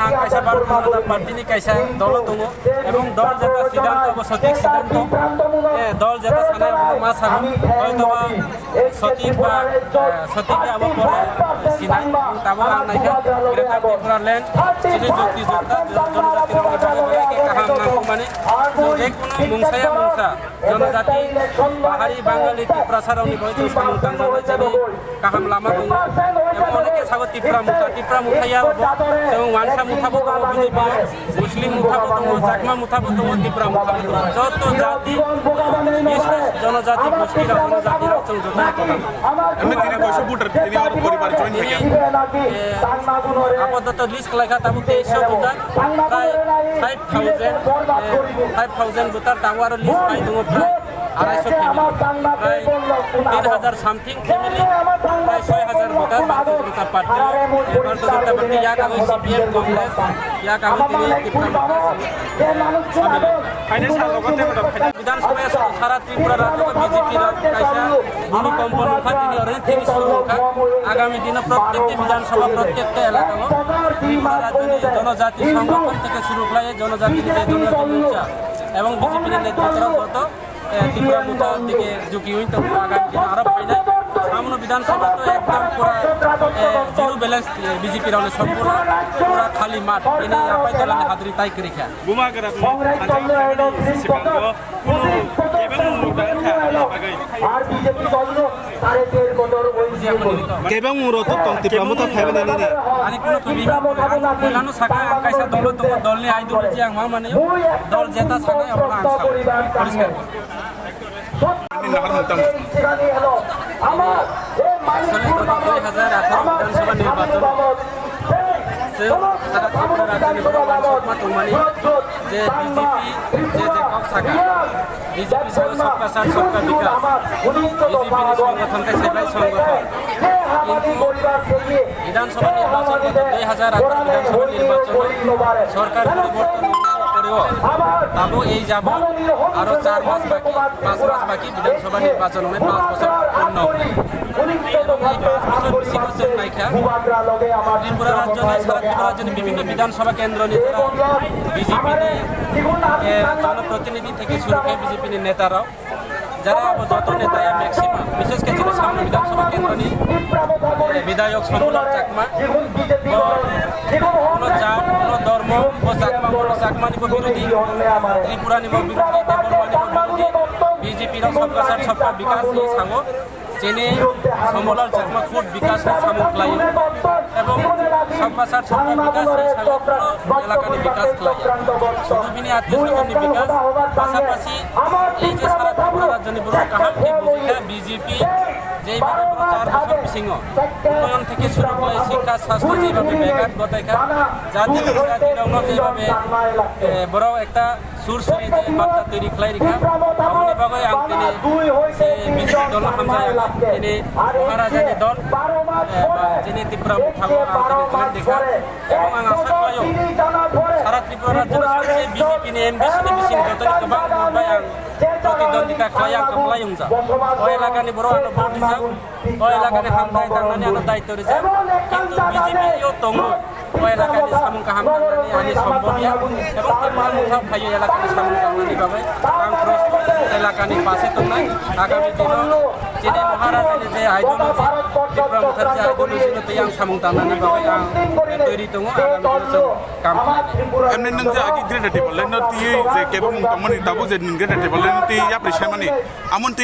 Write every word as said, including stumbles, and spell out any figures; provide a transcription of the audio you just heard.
Kaisa Bharatiya Janata Party ni kaisa dolo tongo, ebong dol jeta siddhanto bo sothik siddhanto, eh, dol jeta sanai abono ma sago, hoytoba sothik ba, eh, sothik ba abo pore sinai, tabuk ang naikha Greater Tipraland chini jukti jukta jonojati rokni bagwi belai khe kaham nangkukmani, je kono mungsa ya mungsa. Jonojati, Bahari, Bangali, Tiprasa rokni bagwi chwng samung tangjaknai chini kaham lama tongo. Ebo onekhe sago Tipra Motha, Tipra Motha ya bo chwng wansa motha bo tongo B J P o, Muslim motha bo tongo, Chakma motha bo tongo, Tipra motha bo tongo. Joto jati, bises jonojati, gosti rok, jonojati rok chwng joto ekota. Ami tini koiso voter tini aro poribar join khaikha. Eh, apatot list khlaikha tabuk teisho voter, prai five thousand, eh, five thousand voter tabuk aro list pai tongo prai. Arai so family, prai tin hajar something family, prai soi hajar voter Bharatiya Janata Party, Bharatiya Janata Party ya kagwi C P M, Congress, ya kagwi tini Tipra Motha samil. Bidhan Sabha ya sara Tripura rajyo B J P rok kaisa bhumi kompo nungkha tini oro thik suru wngkha. Agami dino prottekti Bidhan Sabha, prottekta elaka o Tripura rajyoni jonojati songgothon theke suru khlai jonojati ni je jonojati morcha ebong B J P ni netrito rok joto eh, Tipra Motha dike juki wng tongo, agami dino aro phainai. Samono Bidhan Sabha to ekdom pura, eh, zero balance, eh, B J P rokni sompurna pura khali math. Bini apai tolani hadri tai kwrwi kha. Bubagra ni sanjak khaimani sikango kunu kebeng mung tang kha ani bagwi. Kebeng mung rok to tong Tipra Motha phaimani nini. Ani kunu kebeng mung rok, ang poilano sakha ang kaisa dolo tongo, dolni ideology ang ma mani dol jeta sanai abono ang sao. Poriskar. Nini nahar mung tamo? Asole goto dui hajar atharo Bidhan Sabha nirbachon chwng sara Tripura rajyoni borok uansukma tongmani je B J P je je kok sakha, B J P sao Sabka Saath Sabka Vikas, B J P ni songgothon khe Sebai songgothon. Kintu Bidhan Sabha nirbachon goto dui hajar atharo Bidhan Sabha nirbachon sorkar poriborton wngnani poreo tabuk ei jabot aro char mas baki, panch mas baki Bidhan Sabha nirbachon wngnai, panch bochor purno wngnai. Ebong ei panch bochor bisingo chwng naikha Tripura rajyoni, sara Tripura rajyoni bibhinno Bidhan Sabha kendroni jara B J P ni, eh, janoprotinidhi theke suru khe B J P ni neta rok, jara abo joto neta ya maximum, bishes khe chini Samno Bidhan Sabha kendroni, eh, bidhayok Sombulal Chakma, bo kuno jat, kuno dhormo, bo Chakma, bo Chakma ni bo birodhi, Tripura ni bo birodhi, Debbarma ni bo birodhi, B J P rok Sabka Saath Sabka Vikas ni sango, chini Sombulal Chakma khud bikas ni samung khlaio, ebong Sabka Saath Sabka Vikas ni sango elaka ni bikas khlaiya. Sudu bini athiyo swajon ni bikas, pasapasi ei je sara Tripura rajyoni borok kaham khe bujikha B J P, jeibabe borok char bochor bisingo unnoyon theke suru khlai, sikha, sastho jeibabe beghati ghotaikha, jati jati rokno jeibabe, eh, borok ekta sur suri je batta toiri khlai rikha. Aboni bagwi ang tini se B J P dol hamjak, tini Maharaja ni dol, eh, ba chini Tipra Motha ang tini join rikha. Ebong ang asa khlaio, sara Tripura rajyoni songse B J P ni M D C ni bising jotoni kwbang bai ang protidwandita khlai ang kwplai wngjak. O elakani borok ano vote rijak, o elakani hambai tangnani ano daityo rijak. Kintu B J P yo tongo, o elakani samung kaham tangnani ani sombol ya. Ebong Tipra Motha phaio elakani samung tangnani bagwi ang prostut elakani pase tongnai. Agami dino chini Maharaja ni je ideology, Tipra Motha ni je ideology no tei ang samung tangnani bagwi ang toiri tongo, agami dino chwng kam khlainai. Emni nwng je agi Greater Tipraland no twiwi je kebo mung tongmani tabuk je nwng Greater Tipraland no twi yapri saimani, amoni twi